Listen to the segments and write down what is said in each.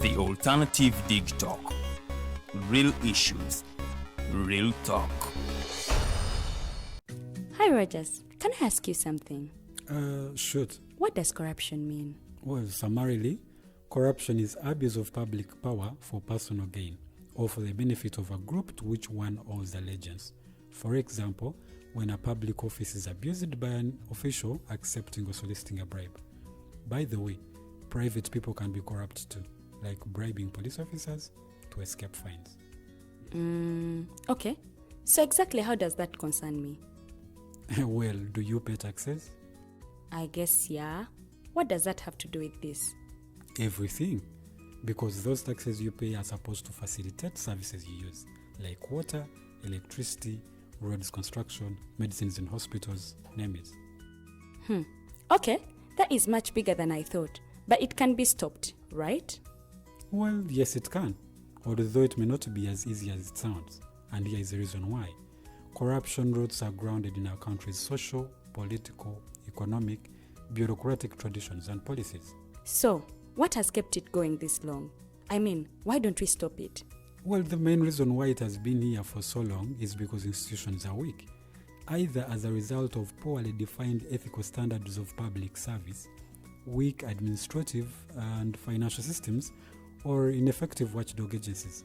The Alternative Dig Talk. Real issues, real talk. Hi, Rogers. Can I ask you something? Shoot. What does corruption mean? Well, summarily, corruption is abuse of public power for personal gain or for the benefit of a group to which one owes allegiance. For example, when a public office is abused by an official accepting or soliciting a bribe. By the way, private people can be corrupt too, like bribing police officers to escape fines. Okay. So exactly how does that concern me? Well, do you pay taxes? I guess, yeah. What does that have to do with this? Everything. Because those taxes you pay are supposed to facilitate services you use, like water, electricity, roads construction, medicines in hospitals, name it. Okay, that is much bigger than I thought, but it can be stopped, right? Well, yes, it can, although it may not be as easy as it sounds, and here is the reason why. Corruption roots are grounded in our country's social, political, economic, bureaucratic traditions and policies. So, what has kept it going this long? I mean, why don't we stop it? Well, the main reason why it has been here for so long is because institutions are weak, either as a result of poorly defined ethical standards of public service, weak administrative and financial systems, or ineffective watchdog agencies.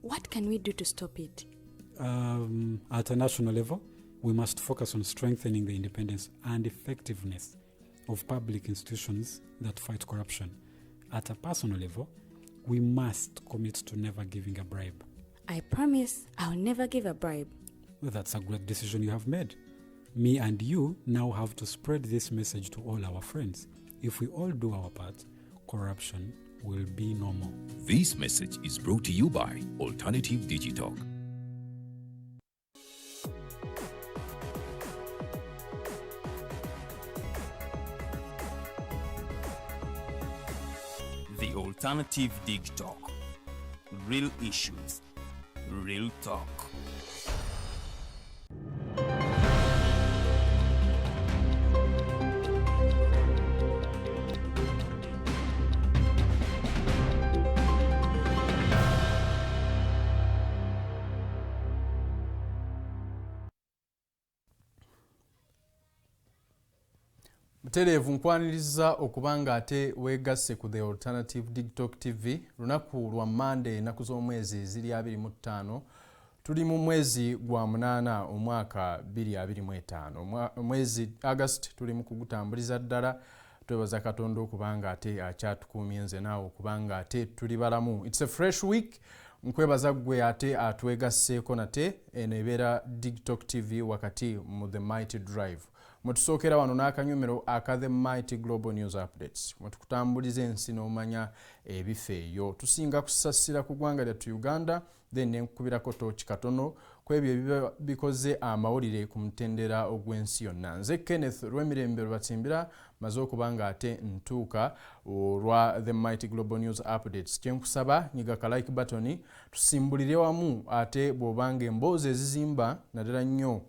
What can we do to stop it? At a national level, we must focus on strengthening the independence and effectiveness of public institutions that fight corruption. At a personal level, we must commit to never giving a bribe. I promise I'll never give a bribe. Well, that's a great decision you have made. Me and you now have to spread this message to all our friends. If we all do our part, corruption will be no more. This message is brought to you by Alternative Digitalk. The Alternative Dig Talk. Real issues, real talk. Mutereevu nkwaniriza okuba nga ate weegasse ku The Alternative Digitalk TV. Lunaku lwa Mande, ennaku z'omwezi ziri 25, tuli mu mwezi gwa 8 omwaka 2025. Omwezi August tuli mu kugutambuliza ddala. Twebaza Katonda okuba nga ate akyatukuumye nze naawe okuba nga ate tuli balamu. It's a fresh week. Nkwebaza ggwe ate atwegasseeko nate. Eno ebeera Digitalk TV wakati mu The Mighty Drive. Mwetusookera wano n'akanyomero aka The Mighty Global News Updates, mwetukutambuliza ensi n'omanya ebifo eyo. Tusinga kusasira ku ggwanga lyattu Uganda, then nenkukubirako tooki katono ku ebyo ebiba bikoze amawulire ku mutendera ogw'ensi yonna. Nze Kenneth Lwemirembe Lubatimbira, maze okuba nga ate ntuuka olwa The Mighty Global News Updates. Kyenkusaba, nyiga ka like button tusimbulire wamu, ate bw'obanga emboozi ezizimba naddala nnyo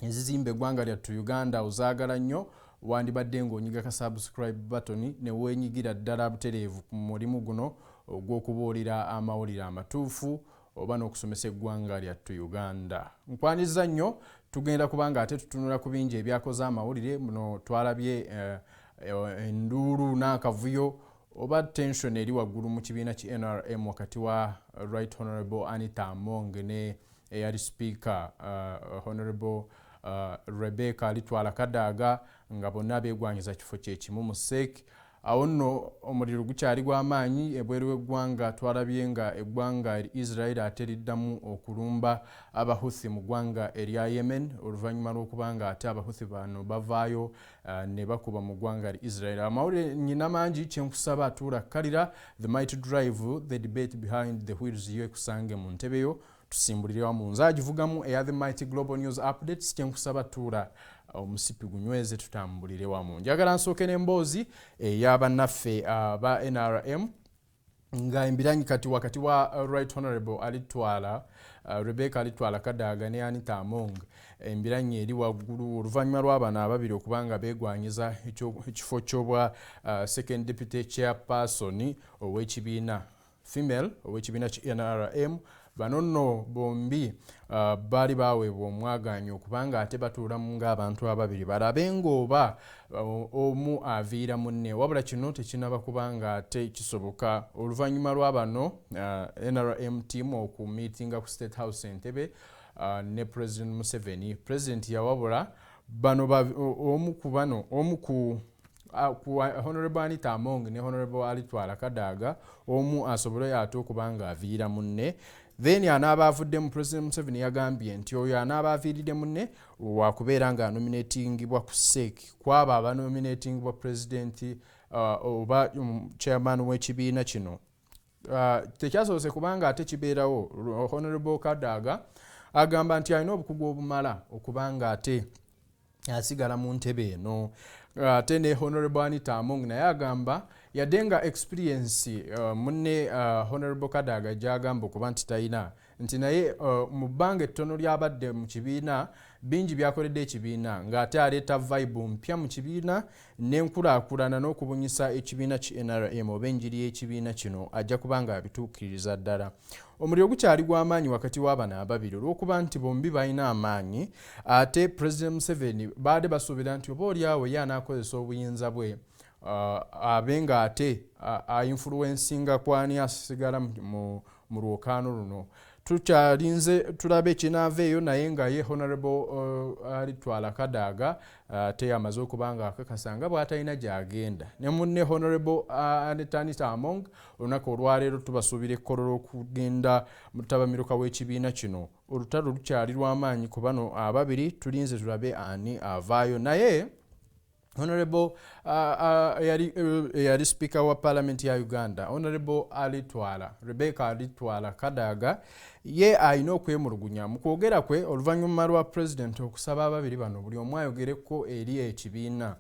ezizimba eggwanga lyattu Uganda ozaagala nnyo, wandibadde ng'onyiga ka subscribe button ne weenyigira ddala butereevu ku mulimu guno ogw'okubuulira amawulire amatuufu oba n'okusomesa eggwanga lyattu Uganda. Nkwaniriza nnyo. Tugenda kubanga ate tutunula ku bingi ebyakoze amawulire. Muno twalabye enduulu n'akavuyo oba tension eri waggulu mu kibiina ki NRM wakati wa Right Honorable Anita Among ne eyali Speaker Honorable Rebecca Alitwala Kadaga, nga bonna beegwanyiza kifo kyekimu mu CEC. Awo nno omuliro gukyali gw'amaanyi. Ebweru w'eggwanga twalabye nga eggwanga Israel ate liddamu okulumba Abahuthi mu ggwanga erya Yemen, oluvannyuma lw'okuba nga ate Abahuthi bano bavaayo ne bakuba mu ggwanga ly Israel. Amawulire nyina mangi. Kyenkusaba, atuula kkalira The Mighty Drive, the debate behind the wheels, yo ekusange mu ntebe yo tusimbulire wamu. Nze agivugamu eya The Mighty Global News Updates. Kyenkusaba, tuula omusipi gunyweze tutambulire wamu. Njagala nsooke n'emboozi ey'abannaffe aba NRM. Nga embiranyi kati wakati wa Right Honorable Alitwala, Rebecca Alitwala Kadaga ne Anita Among, embiranyi eri waggulu oluvannyuma lw'abano ababiri okubanga beegwanyiza ekifo ky'obwa second deputy chairperson ow'ekibiina female ow'ekibiina ki NRM. Bano nno bombi baali baweebwa omwagaanya okubanga ate batuulamu ng'abantu ababiri balabe ng'oba omu aviira munne, wabula kino tekinaba kubanga ate kisoboka oluvannyuma lw'abano NRM team okumiitinga ku State House Entebbe ne President Museveni. President yawabula bano omu ku bano, omu ku Honorable Anita Among ne Honorable Alitwala Kadaga, omu asobole ate okuba nga aviira munne. Then anaaba avuddemu, President Museveni yagambye nti oyo anaaba aviiridde munne wakubeera nga anominatingibwa ku CEC, kwabo abanominatingibwa president oba chairman w'ekibiina kino. Tekyasoose kubanga ate kibeerawo. Honorable Kadaga agamba nti alina obukugu obumala okubanga ate asigala mu ntebe eno, ate ne Honorable Anita Among naye agamba yadde nga experience munne Honorable Kadaga gyagamba okuba nti talina, nti naye mu bbanga ettono lyabadde mu kibiina bingi byakoledde ekibiina, ng'ate aleeta vibe mpya mu kibiina n'enkulaakulana n'okubunyisa ekibiina ki NRM oba enjiri y'ekibiina kino ajja kuba nga abituukiriza ddala. Omuliro gukyali gw'amaanyi wakati w'abano ababiri olw'okuba nti bombi balina amaanyi, ate President Museveni baadde basuubira nti oba oliawo ye anaakozesa obuyinza bwe abe ng'ate ainfluencinga kwani asigala mu lwokaano luno. Tukyalinze tulabe ekinaava eyo, naye nga ye Honorable Alitwala Kadaga ate amaze okuba nga akakasa nga bw'atalina gy'agenda ne munne Honorable Anita Among. Olunaku olwaleero tubasuubira ekkololo okugenda mu ttabamiruka w'ekibiina kino. Olutalo lukyali lw'amaanyi ku bano ababiri, tulinze tulabe ani avaayo. Naye Honorable yali Speaker wa Parliament ya Uganda, Honorable Alitwala, Rebecca Alitwala Kadaga, ye alina okwemulugunya mu kwogera kwe oluvannyuma lwa President okusaba ababiri bano buli omu ayogereko eri ekibiina.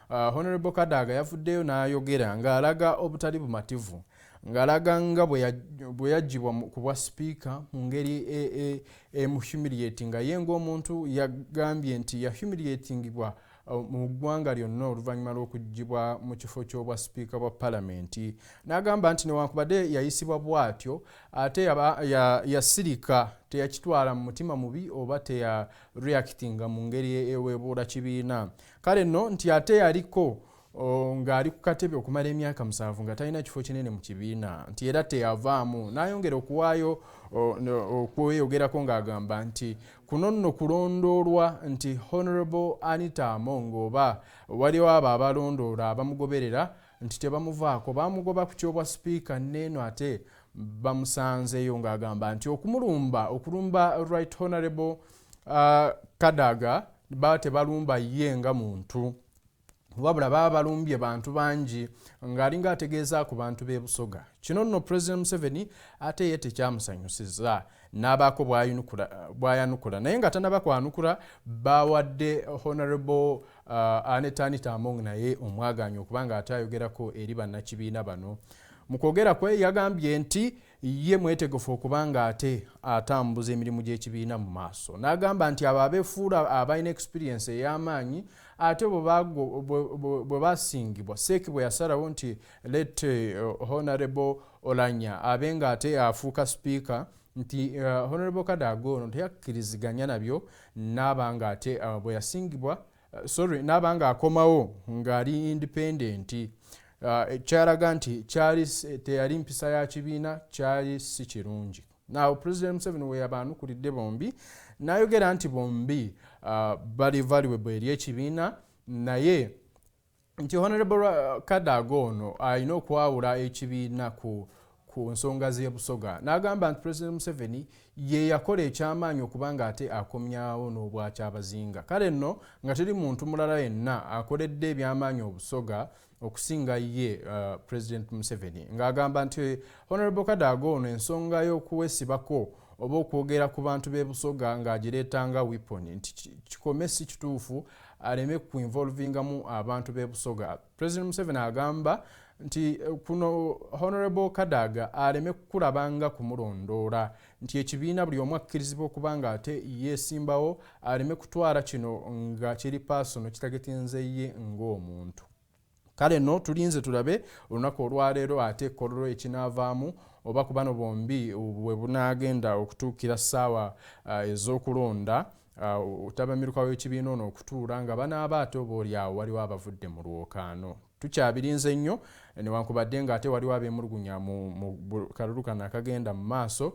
Honorable Kadaga yavuddeyo n'ayogera ng'alaga obutali bumativu, ng'alaga nga bwe yaggyibwa ku bwa sipiika mu ngeri emuhumiliating nga ye ng'omuntu. Yagambye nti yahumiliatingibwa mu ggwanga lyonna oluvannyuma lw'okuggyibwa mu kifo ky'obwa sipiika bwa palamenti, n'agamba nti newankubadde yayisibwa bw'atyo ate yasirika, teyakitwala mu mutima mubi oba teyareactinga mu ngeri eweebuula kibiina. Kale nno nti ate yaliko ng'ali ku katebe okumala emyaka 7 nga talina kifo kinene mu kibiina, nti era teyavaamu. N'ayongera okuwaayo okweyogerako ng'agamba nti kuno nno kulondoolwa, nti Honorable Anita Among oba waliwo abo abalondoola abamugoberera nti tebamuvaako, bamugoba ku kyobwa sipiika neeno ate bamusanzeeyo, ng'agamba nti okumulumba, okulumba Right Honorable Kadaga, baba tebalumba ye nga muntu, wabula baba balumbye bantu bangi, ng'alinga ategeeza ku bantu b'e Busoga. Kino nno President Museveni ate ye tekyamusanyusiza n'abaako bw'ayanukula, naye nga tanaba kwanukula bawadde Honorable Anita Among naye omwagaanya okuba ate ayogerako eri bannakibiina bano. Mu kwogera kwe yagambye nti ye mwetegefu okuba nga ate atambuza emirimu gy'ekibiina mu maaso, n'agamba nti abo abeefuula abalina experience ey'amaanyi ate bwe basingibwa, CEC bwe yasalawo nti let Honorable Olanya abe nga ate afuuka sipiika, nti Honorable Kadaga ono teyakkiriziganya nabyo, n'aba nga ate bwe yasingibwa, sorry, n'aba nga akomawo ng'ali independent, kyalaga nti kyali teyali mpisa ya kibiina, kyali si kirungi. Now President Museveni we yabaanukulidde bombi n'ayogera nti bombi bali valuable eri ekibiina, naye nti Honorable Kadaga ono alina okwawula ekibiina ku nsonga z'ebusoga, n'agamba nti President Museveni ye yakola ekyamaanyi okuba nga ate akomyawo n'obwakyabazinga. Kale nno nga teri muntu mulala yenna akoledde ebyamaanyi obusoga okusinga ye President Museveni, ng'agamba nti Honorable Kadaga ono ensonga y'okuwesibako oba okwogera ku bantu b'e Busoga ng'agireetanga weapon nti kikome, si kituufu, aleme kuinvolvingamu abantu b'e Busoga. President Museveni agamba Nti kuno Honorable Kadaga aleme kukulabanga kumulondoola, nti ekibiina buli omu akkirizibwa okuba nga ate yeesimbawo, aleme kutwala kino nga kiri personal, kitagetinze ye ng'omuntu. Kale nno tulinze tulabe olunaku olwaleero ate ekkololo ekinaavaamu, oba ku bano bombi bwe bunaagenda okutuukira ssaawa ez'okulonda tabamiruka w'ekibiina ono okutuula nga banaaba ate oba oliawo waliwo abavudde mu lwokaano. Tukyabirinze nnyo, newankubadde nga ate waliwo abeemulugunya mu kalulu kano akagenda mu maaso.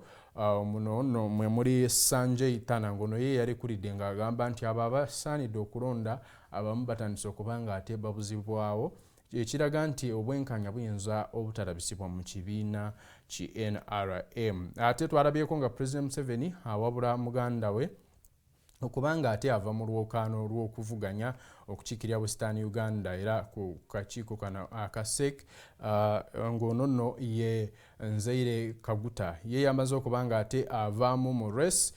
Muno nno mwe muli Sanjay Tana, ngono ye yalekulidde ng'agamba nti abo abasaanidde okulonda abamu batandise okuba nga ate babuzibwawo, ekiraga nti obwenkanya buyinza obutalabisibwa mu kibiina ki NRM. Ate twalabyeko nga President Museveni awabula muganda we okubanga ate ava mu lwokaano lw'okuvuganya okukiikirira Western Uganda era ku kakiiko kano aka CEC, ng'ono nno ye Nzeire Kaguta, ye yamaze okuba nga ate avaamu mu race,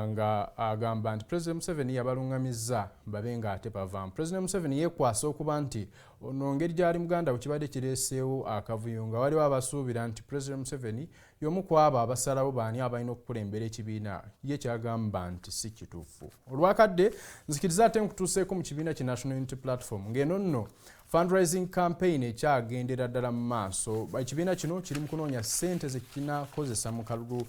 nga agamba nti President Museveni yabaluŋŋamizza babe nga ate bavaamu. President Museveni yeekwasa okuba nti ono ngeri gyali muganda we kibadde kireeseewo akavuyo, nga waliwo abasuubira nti President Museveni y'omu ku abo abasalawo baani abalina okukulembera ekibiina, ye kyagamba nti si kituufu. Olwakadde nzikiriza ate nkutuuseeko mu kibiina ki National Unity Platform, ng'eno nno fundraising campaign ekyagendera ddala mu maaso. Ekibiina kino kiri mu kunoonya ssente zekinakozesa mu kalulu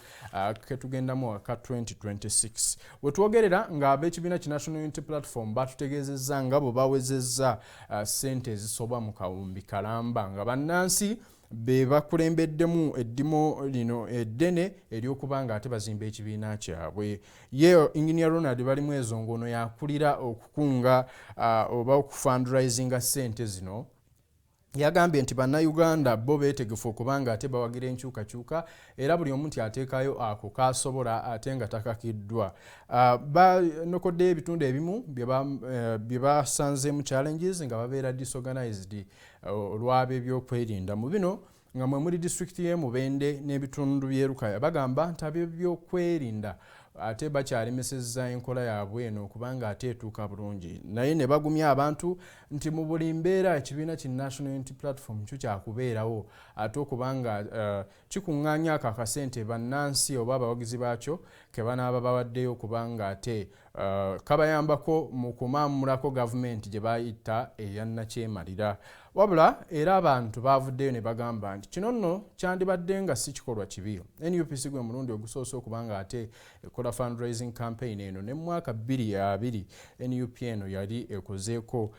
ketugendamu aka 2026. Wetwogerera ng'ab'ekibiina ki National Unity Platform batutegeezezza nga bwe bawezezza ssente ezisoba mu 2,000, nga bannansi be bakulembeddemu eddimu lino eddene ery'okuba nga ate bazimba ekibiina kyabwe. Ye Engineer Ronald Balimwezo, ng'ono yakulira okukunga oba okufundraisinga ssente zino, yagambye nti Bannayuganda bo beetegefu okuba nga ate bawagira enkyukakyuka, era buli omu nti ateekayo ako kasobola ate nga takakiddwa. Banokoddeyo ebitundu ebimu bye basanzeemu challenges, nga babeera disorganized olw'ab'ebyokwerinda. Mu bino nga mwe muli disitulikiti y'e Mubende n'ebitundu by'e Lukaya. Bagamba nti ab'ebyokwerinda ate bakyalemesezza enkola yaabwe eno okubanga ate etuuka bulungi, naye ne bagumya abantu nti mu buli mbeera ekibiina ki National Unity Platform kyo kyakubeerawo ate okubanga kikuŋŋaanya ako akasente bannansi oba abawagizi baakyo ke banaaba bawaddeyo, okubanga ate kabayambako mu kumaamulako gavumenti gye bayita eyannakyemalira. Wabula era abantu bavuddeyo ne bagamba nti kino nno kyandibadde nga si kikolwa kibi. NUP si gwe mulundi ogusoose okuba nga ate ekola fundraising campaign eno. Ne mu mwaka 2020 NUP eno yali ekozeeko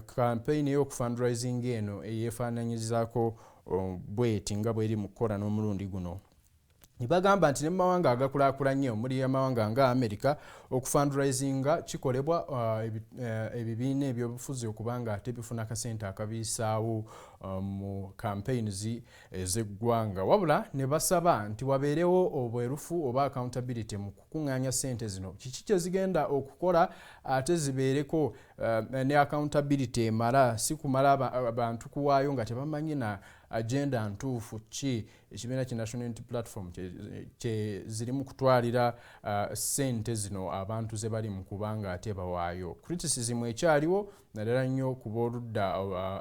campaign ey'okufundraising eno eyeefaananyizaako bweti nga bweri mu kukola n'omulundi guno. Ne bagamba nti ne mu mawanga agakulaakulanye, omuli amawanga nga America, okufundraisinga kikolebwa ebibiina ebyobufuzi okuba nga ate bifuna akasente akabiyisaawo mu campaigns ez'eggwanga. Wabula ne basaba nti wabeerewo obwerufu oba accountability mu kukuŋŋaanya ssente zino, kiki kye zigenda okukola, ate zibeereko ne accountability emala, si kumala abantu kuwaayo nga tebamanyi na agenda ntuufu ki ekibiina ki National Unity Platform kye zirimu kutwalira ssente zino abantu ze bali mu kubanga ate bawaayo. Criticism ekyaliwo naddala nnyo ku booludda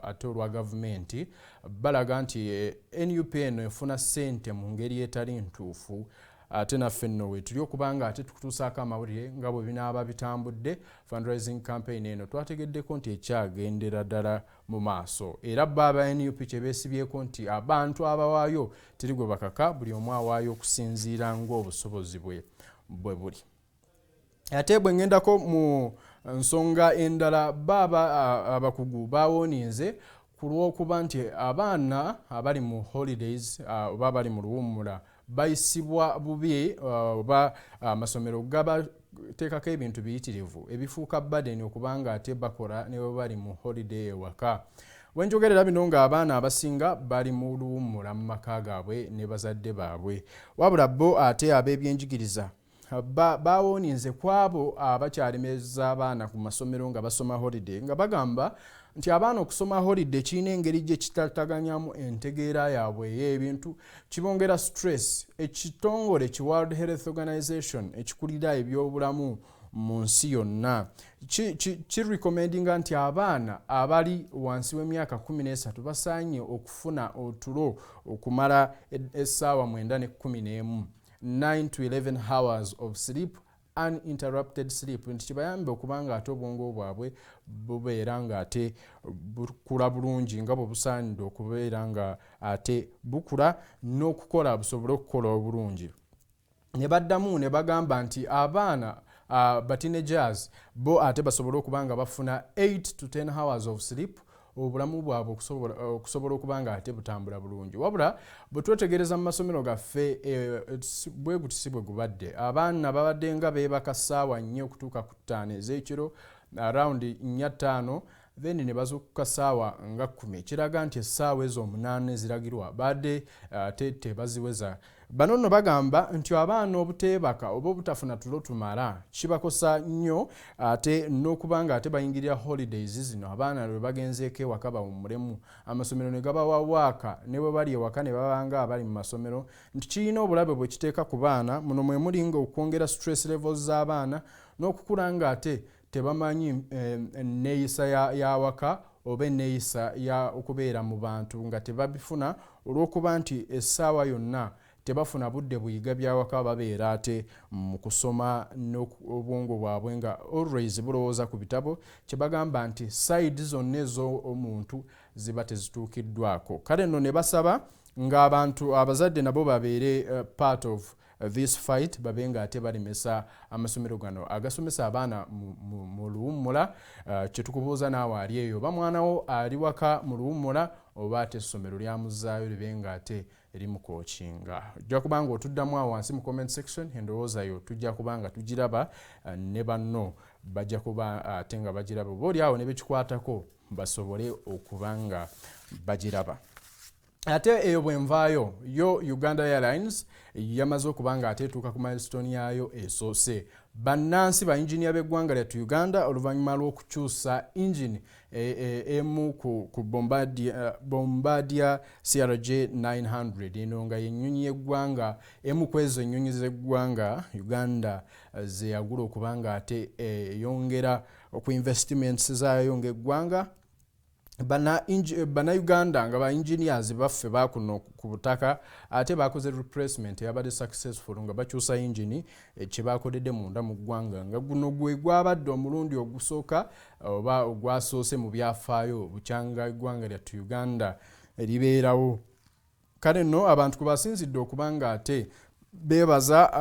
ate olwa gavumenti, balaga nti NUP eno efuna ssente mu ngeri etali ntuufu. Ate naffe nno wetuli okubanga ate tukutuusaako amawulire nga bwe binaaba bitambudde. Fundraising campaign eno twategeddeko nti ekyagendera ddala mu maaso, era bo aba NUP kye beesibyeko nti abantu abawaayo teri gwe bakaka, buli omu awaayo okusinziira ng'obusobozi bwe bwe buli. Ate bwe ŋŋendako mu nsonga endala, baaba abakugu bawooninze ku lw'okuba nti abaana abali mu holidays oba abali mu luwummula bayisibwa bubi, oba amasomero gabateekako ebintu biyitirivu ebifuuka burden okubanga ate bakola ne bwe bali mu holiday ewaka. Wenjogerera bino ng'abaana abasinga bali mu luwummula mu maka gaabwe ne bazadde baabwe. Wabula bo ate ab'ebyenjigiriza bawooninze ku abo abakyalemeza abaana ku masomero nga basoma holiday, nga bagamba nti abaana okusoma holiday kirina engeri gye kitataganyamu entegeera yaabwe ey'ebintu, kibongera stress. Ekitongole ki World Health Organization ekikulira ebyobulamu Mu nsi yonna kirecommendinga nti abaana abali wansi w'emyaka 13 basaanye okufuna otulo okumala essaawa 9 ne 11, 9 to 11 hours of sleep, uninterrupted sleep, nti kibayambe okuba nga ate obwongo bwabwe bubeera nga ate bukula bulungi nga bwe busaanidde okubeera nga ate bukula n'okukola, busobole okukola obulungi. Ne baddamu ne bagamba nti abaana bateenagers bo ate basobole okuba nga bafuna 8 to 10 hours of sleep, obulamu bwabwe okusobola okuba nga ate butambula bulungi. Wabula bwe twetegereza mu masomero gaffe, bwe guti si bwe gubadde. Abaana babadde nga beebaka ssaawa 4 okutuuka ku 5 ez'ekiro, around 4, 5, then ne bazuukuka ssaawa nga 10, ekiraga nti essaawa ezo 8 eziragirwa badde ate tebaziweza. Bano nno bagamba nti abaana obuteebaka oba obutafuna tulo tumala kibakosa nnyo, ate n'okuba nga ate bayingirira holidays zino, abaana lwe bagenzeeko ewaka bawummulemu, amasomero ne gabawa waaka, ne bwe bali ewaka ne babanga abali mu masomero, nti kirina obulabe bwe kiteeka ku baana. Muno mwe muli nga okwongera stress levels z'abaana n'okukula nga ate tebamanyi enneeyisa y'awaka oba enneeyisa ya okubeera mu bantu, nga tebabifuna olw'okuba nti essaawa yonna tebafuna budde buyiga byawaka, babeera ate mu kusoma n'obwongo bwabwe nga always bulowooza ku bitabo. Kyebagamba nti side zonna ez'omuntu ziba tezituukiddwako. Kale nno ne basaba ng'abantu abazadde nabo babeere part of this fight, babe nga ate balemesa amasomero gano agasomesa abaana mu luwummula. Kyetukubuuza naawe ali eyo, oba mwanawo ali waka mu luwummula oba ate essomero lyamuzaayo libe nga ate erimucoachinga? Ojja kuba nga otuddamu awo wansi mu comment section endowooza yo, tujja kuba nga tugiraba, ne banno bajja kuba ate nga bagiraba, oba oli awo ne bekikwatako basobole okuba nga bagiraba. Ate eyo bwenvaayo, yo Uganda Airlines yamaze okuba nga ate etuuka ku milestone yaayo esoose. Bannansi ba engineer b'eggwanga lyattu Uganda, oluvannyuma lw'okukyusa engine emu ku Bombardier CRJ 900, eno nga yennyonyi y'eggwanga, emu ku ezo ennyonyi z'eggwanga Uganda zeyagula okuba nga ate eyongera ku investments zaayo ng'eggwanga, Bannayuganda nga ba engineers baffe bakuno ku butaka ate bakoze replacement eyabadde successful, nga bakyusa engine kyebakoledde munda mu ggwanga, nga guno gwe gwabadde omulundi ogusooka oba ogwasoose mu byafaayo bukyanga eggwanga lyattu Uganda libeerawo. Kale nno abantu kwe basinzidde okuba nga ate beebaza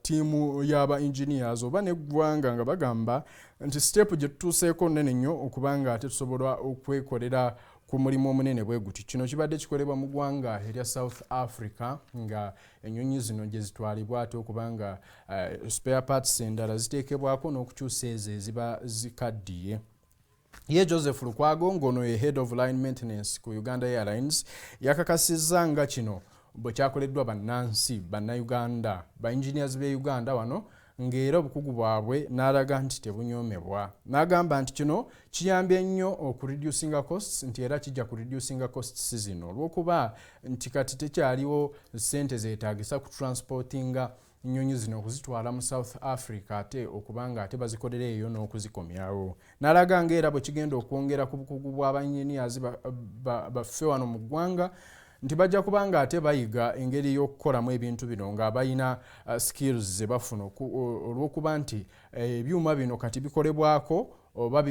ttiimu y'aba engineers oba neggwanga, nga bagamba nti step gye tutuuseeko nnene nnyo okuba nga ate tusobola okwekolera ku mulimu omunene bwe guti. Kino kibadde kikolebwa mu ggwanga erya South Africa, nga ennyonyi zino gye zitwalibwa ate okuba nga spare parts endala ziteekebwako n'okukyusa ezo eziba zikaddiye. Ye Joseph Lukwago, ng'ono ye head of line maintenance ku Uganda Airlines, yakakasizza nga kino bwe kyakoleddwa bannansi Bannayuganda, ba engineers b'e Uganda wano, ng'era obukugu bwabwe n'alaga nti tebunyoomebwa. N'agamba nti kino kiyambye nnyo okureducinga costs, nti era kijja kureducinga costs zino olw'okuba nti kati tekyaliwo ssente zeetaagisa ku transportinga nnyonyi zino okuzitwala mu South Africa ate okuba nga ate bazikolera eyo n'okuzikomyawo. N'alaga ng'era bwe kigenda okwongera ku bukugu bw'aba engineers baffe wano mu ggwanga, nti bajja kuba nga ate bayiga engeri y'okukolamu ebintu bino nga balina skills ze bafuna, olw'okuba nti ebyuma bino kati bikolebwako oba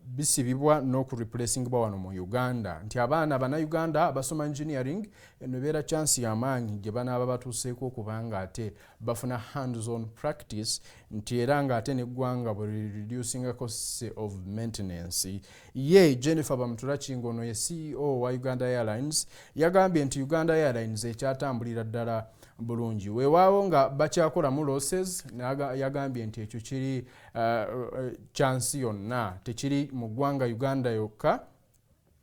bisibibwa n'okureplacingibwa wano mu Uganda, nti abaana Bannayuganda abasoma engineering eno ebeera chance y'amaanyi gye banaaba batuuseeko okuba nga ate bafuna hands on practice, nti era ng'ate n'eggwanga bwe reducinga costs of maintenance. Ye Jennifer Bamuturaki, ng'ono ye CEO wa Uganda Airlines, yagambye nti Uganda Airlines ekyatambulira ddala bulungi, weewaawo nga bakyakolamu losses. Yagambye nti ekyo kiri kyansi yonna, tekiri mu ggwanga Uganda yokka.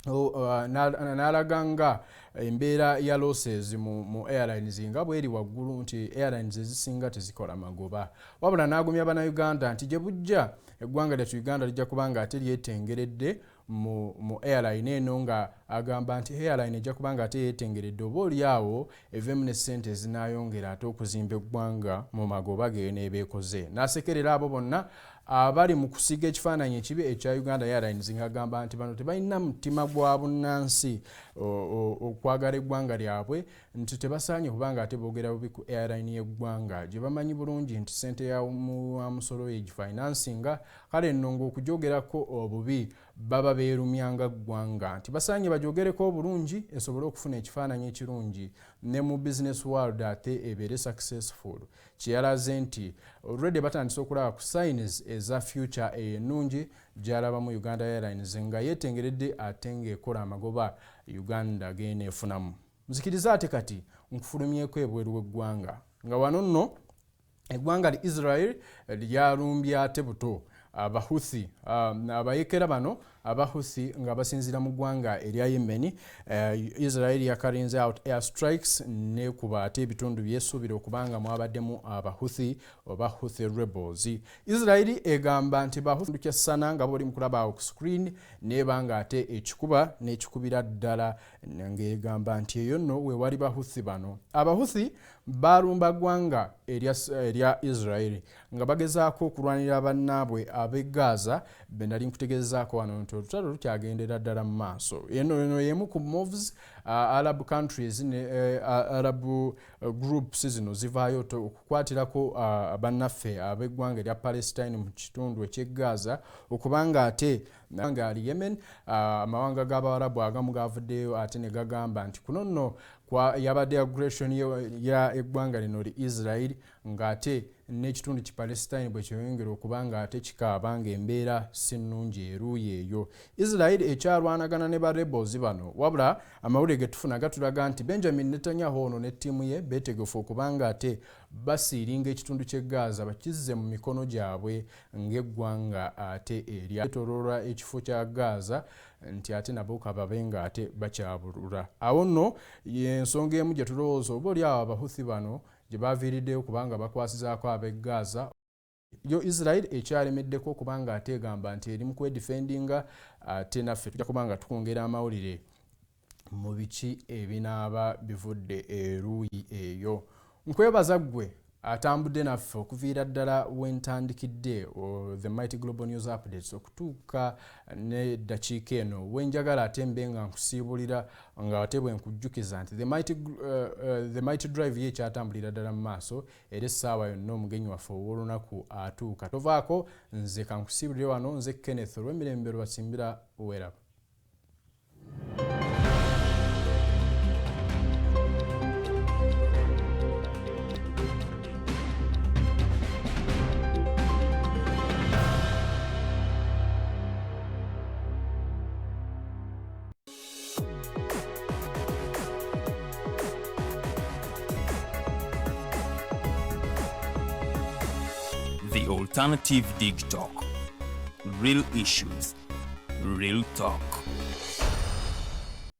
N'alaga nga embeera ya losses mu airlines nga bweri waggulu, nti airlines ezisinga tezikola magoba. Wabula n'agumya Bannayuganda nti gye bujja eggwanga lyattu Uganda lijja kuba nga ate lyetengeredde. Mu airline eno nga agamba nti airline ejja kuba nga ate yeetengeredde, oba oli awo eveemu ne ssente ezinaayongera ate okuzimba eggwanga mu magoba geneebeekoze. N'asekerera abo bonna abali mu kusiiga ekifaananyi ekibi ekya Uganda Airlines, ng'agamba nti bano tebalina mutima gwa bunnansi okwagala eggwanga lyabwe, nti tebasaanye kubanga ate boogera bubi ku airline y'eggwanga gye bamanyi bulungi nti ssente ya musolo yegifinansinga. Kale nno ng'okugyogerako obubi baba beerumyanga ggwanga, nti basaanye bagyogereko obulungi esobole okufuna ekifaananyi ekirungi ne mu business world ate ebeere successful. Kyeyalaze nti already batandise okulaba ku signs eza future ennungi gy'alabamu Uganda Airlines nga yeetengeredde ate ng'ekola amagoba Uganda geneefunamu. Nzikiriza ate kati nkufulumyeko ebweru w'eggwanga, nga wano nno eggwanga li Israel lyalumbye ate buto Abahuthi, abayekera bano Abahuthi nga basinziira mu ggwanga erya Yemen. Israel yacarryinze out air strikes nekuba ate ebitundu byesuubira okubanga mwabaddemu Abahuthi oba Huthi rebels. Israel egamba nti Bahuthi kyassana nga boli mukulaba awo ku screen, neba nga ate ekikuba n'ekikubira ddala, ng'egamba nti eyo nno wewali Bahuthi bano. Abahuthi balumba ggwanga erya Israel nga bagezaako okulwanira bannaabwe ab'e Gaza be nali nkutegeezaako wano nti olutalo lukyagendera ddala mu maaso. Eno y'emu ku moves Arab countries ne Arab groups zino zivaayo okukwatirako bannaffe ab'eggwanga erya Palestine mu kitundu eky'e Gaza, okubanga ate nga ali Yemen. Amawanga g'Abawarabu agamu gavuddeyo ate ne gagamba nti kuno nno yabadde aggression ya eggwanga lino li Israel, ng'ate n'ekitundu ki Palestine bwe kyeyongera okuba nga ate kikaaba ng'embeera si nnungi eruuyi eyo. Israel ekyalwanagana ne ba rebels bano, wabula amawulire ge tufuna gatulaga nti Benjamin Netanyahu ono ne ttiimu ye beetegefu okuba nga ate basiiringa ekitundu ky'e Gaza bakizze mu mikono gyabwe ng'eggwanga ate eryetoloola ekifo kya Gaza, nti ate nabo kababe nga ate bakyabulula. Awo nno y'ensonga emu gye tulowooza oba oli awo Abahuthi bano gye baviiriddeyo kubanga bakwasizaako ab'e Gaza. Yo Israel ekyalemeddeko okubanga ate egamba nti eri mu kwedefendinga, ate naffe tujja kubanga tukwongera amawulire mu biki ebinaaba bivudde eruuyi eyo. Nkwebaza ggwe atambudde naffe okuviira ddala wentandikidde the Mighty Global News Updates okutuuka neddakiika eno wenjagala ate mbe nga nkusiibulira, nga ate bwe nkujjukiza nti the Mighty Drive ye ekyatambulira ddala mu maaso, era essaawa yonna omugenyi waffe ow'olunaku atuuka. Tovaako, nze kankusiibulire wano. Nze Kenneth olw'emirembe lwasimbira weraba. The Alternative Dig Talk. Real issues, real talk.